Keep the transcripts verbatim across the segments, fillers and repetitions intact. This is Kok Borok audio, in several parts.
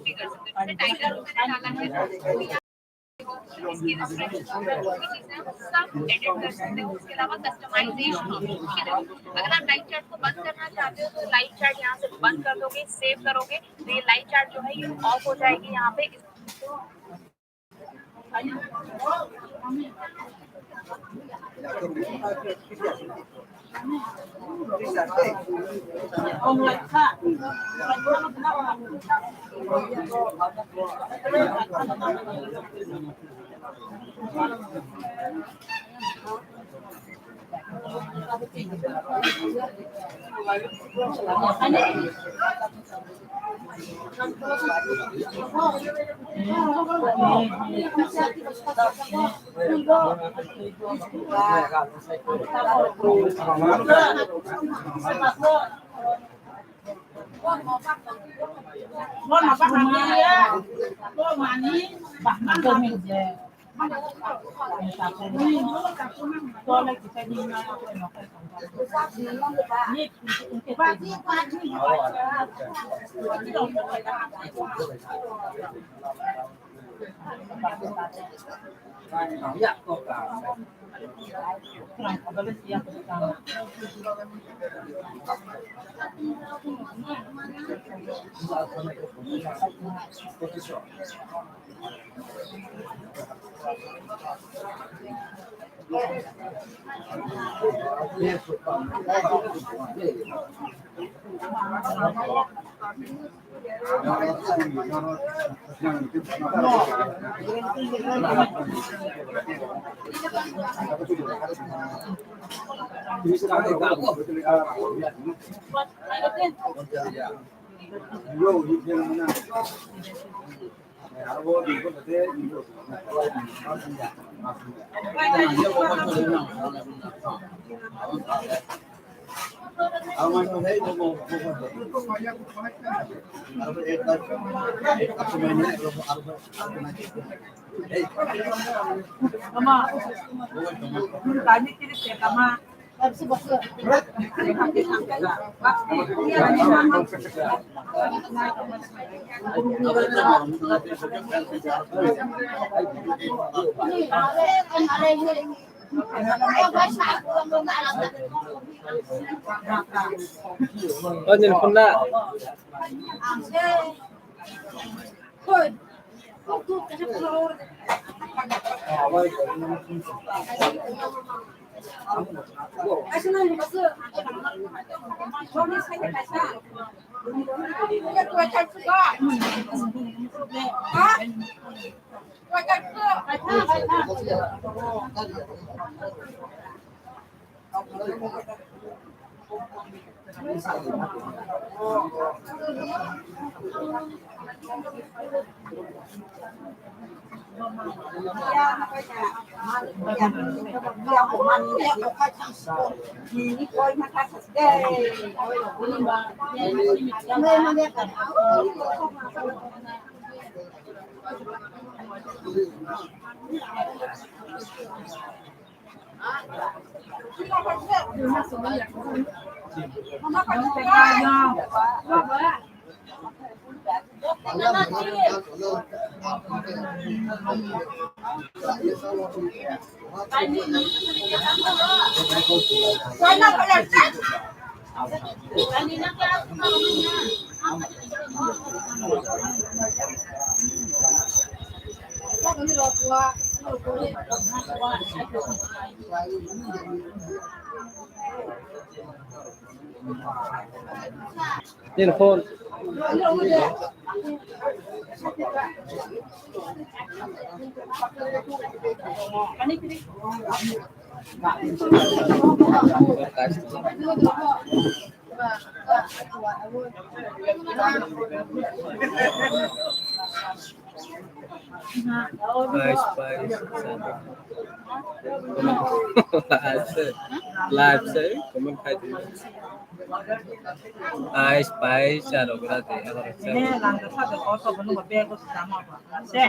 भी कर सकते हो। जैसे टाइटल मैंने डाला है, इसकी जो फ्रेंच सब एडिट कर सकते हो। उसके अलावा कस्टमाइजेशन ऑप्शन, ठीक है ना? अगर आप लाइव चैट को बंद करना चाहते हो तो लाइव चैट यहाँ से बंद कर दोगे, सेव करोगे तो ये लाइव चैट जो है ये ऑफ हो जाएगी यहाँ पे। Nini phone. Pais, pais. Live se, live se, comment khai di. Pais, pais, chalo, gra de, aro chalo. Ne, lang de, sa de, ko, so, bono, bag, ko, sama, ba. Se.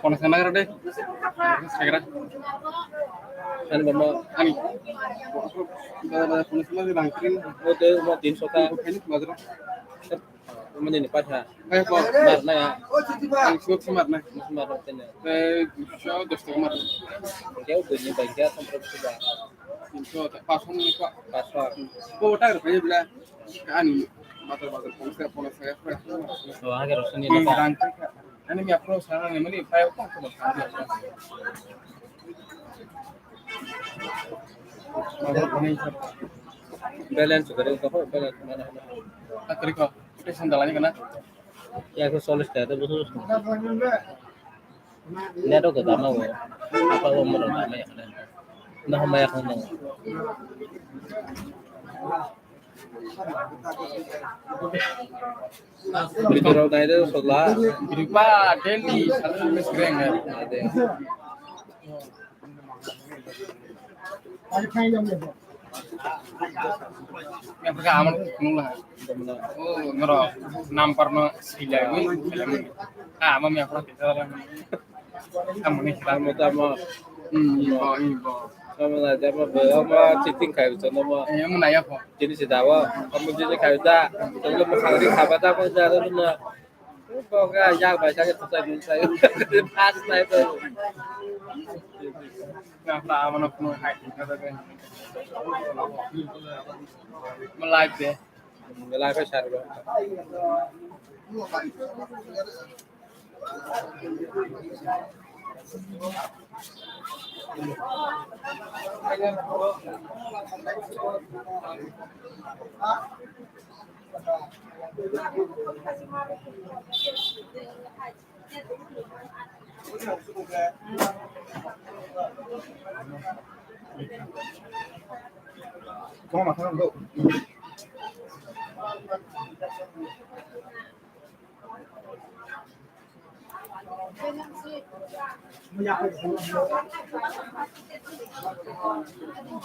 Kono sana karo de. Sakra. Ani bama ani. Bada bada kono sana de bangkrin. O de mo tin sota. Ini mazra. Mani ni paisa. Mar na ya. Ang suk smart na. Mar na tene. Eh, so dos taka mar. Kau bini bangkya sampai sudah. Tin so ta pas ni pa. Pas pa. Ko ta ro pe bla. Ani batar batar pon sa pon sa ya. Oh, age rosni na. Ani mi apro sana ni mani pa ko ko. Balance kare ko balance mana. Kare ko. Station dalani kana. Ekso chollish taka to bujo. Net o kwbangma bo. Apa bo mono ma ya kana. Nah ma ya kana. Video rok nai de sokla. Video ba daily sal sal screen hai. Ade. Yang pertama anu nula. Oh, ngoro number no sila wi. Ah, mami apa kita orang. Kamu nih, kamu tamu. Hmm, ibo, ibo. Kamu lah, kamu apa? Cheating kayak gitu, nama. Eh, kamu nanya apa? Jadi si dawa, kamu jadi kayak udah. Kamu mau kali kabar apa jalan mana? Boga yak bai sa ke tutai mun sai. Pas nai to. Na pa amana kuno hai. Mo live de. Mo live share go.